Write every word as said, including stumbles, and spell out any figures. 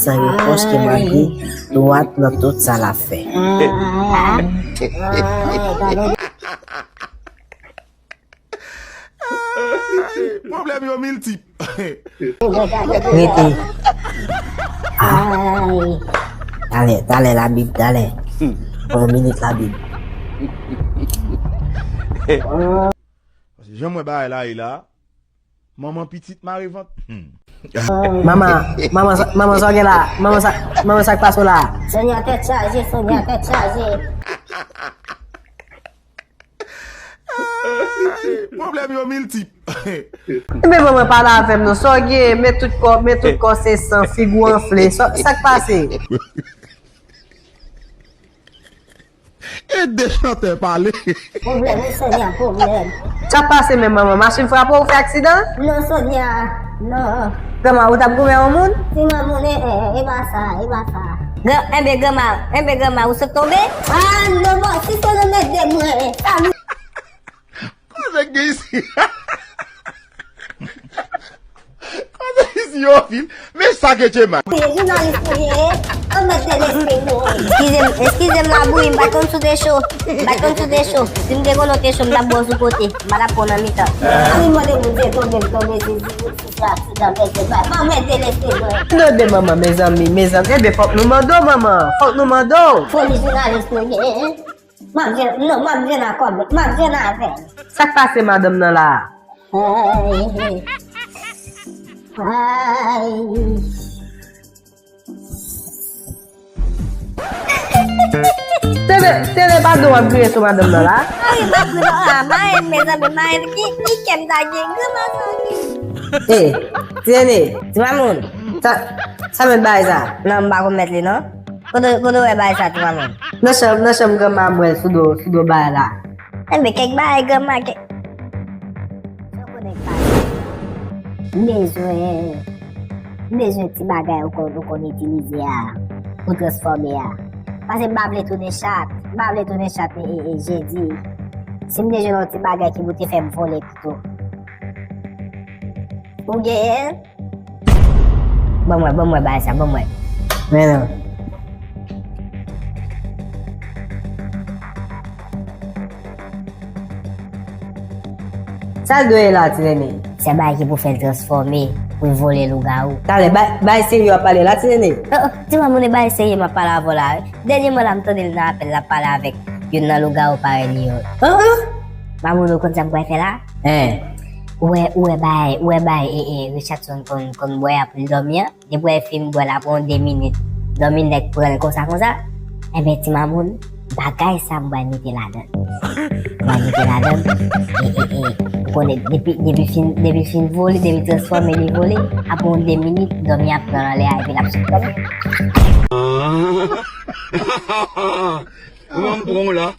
San repwòch ke malgre dwat nan tout sa l ap fè. Pwoblèm yo miltip. Rete. Ah. Talè, talè Labib, talè. Yon minit Labib. Paske jan m wè bagay la ye la, manman pitit mare vant. Hmm. Manman, manman, sa- manman, sa w gen la? Manman, sa, manman, sa k pase w la? Sonya tèt chaje, Sonya tèt chaje. Pwoblèm yo miltip. Ebyen manman, pale avè m non. Sa w gen? Men tout kò, men tout kò se san, figi w anfle. Sa, sa k pase? E de chantè pale. Pwoblèm, wi, Sonya, pwoblèm. Sa pase menm manman? Machin frape w, ou fè aksidan? Non, Sonya, non. Granma, ou t ap goumen yon moun? Ti manmoun, e, e, e pa sa, e pa sa. Gran, enben granma, enben granma, ou sot tonbe? Ah, non, bon, si se nan mèt de mwen, sa m- Koze k gen isi? Koze isi yo anpil. Men sa ke Chema. Jounalis nou ye, an mèt de lespri nou. Eskize m, eskize m Labouyi, m pa t konn si w te cho. M pa t konn si w te cho. Si m te konnen w te cho, m t ap ba w sou kote. M pa t ap pran w nan mitan. Ann mande Bondye tonbe, m tonbe, Jezi, si se aksidan, mèt de bay. An mèt de lespri nou. Tande manman, mezanmi, mezanmi. Ebyen, fòk nou mande w, manman. Fòk nou mande w. Foli jounalis nou ye. M ap jwenn, non, m ap jwenn akò, m ap jwenn avè l. Sa k pase madanm nan la? Ay. Ay. Tene, Tene, pa di w ap griyen sou madanm nan la? Ay, m ap griyen, ah, Mayen, mezanmi, Mayen, ki, ki kè m ta gen, granma sa gen. Ey, Tene, ti mamoun, sa, sa mèt bagay sa? Non, m pa konn mèt li, non. Kote, kote w wè bagay sa, ti mamoun? Nan chanm, nan chanm granma m wè l sou do, sou do bagay la. Enben, kèk bagay granma, kèk. Sa w konnen k pase? M bezwen, m bezwen ti bagay ou konn, ou konn itilize a, pou transfòme a. Paske m pa vle tounen chat, m pa vle tounen chat, e, e, e, jedi. Si m te jwenn yon ti bagay ki pou te fè m vole pito. Ou genyen l? Ban m wè, ban m wè bagay sa, ban m wè. Men non. Sa l dwe ye la, ti nene? Se bagay ki pou fè l transfòme, pou l vole lougawou. Talè, bay, bay serye w ap pale la, ti nene? Oh, oh, ti mamoun, e bagay serye m ap pale avè w la, wi. Dènyèman la, m tande l nan apèl, l ap pale avèk youn nan lougawou parèy li yo. An, an? Mamoun, ou konn sa m pral fè la? Hein. Ou wè, ou wè bay, ou wè bay, e, e, Richardson konn, konn bwè a pou l dòmi an? Depi w wè l fin bwè l, apre yon de minit, dòmi nèt pran l konsa, konsa. Enben, ti mamoun, bagay sa m pral mete ladan l. M pral mete ladan l. E, e, e, ou konnen, depi, depi fin, depi fin vole, depi transfòme li vole, apre yon de minit, dòmi ap pran l anlè a, epi l ap sot dòmi. Ou menm pran w la.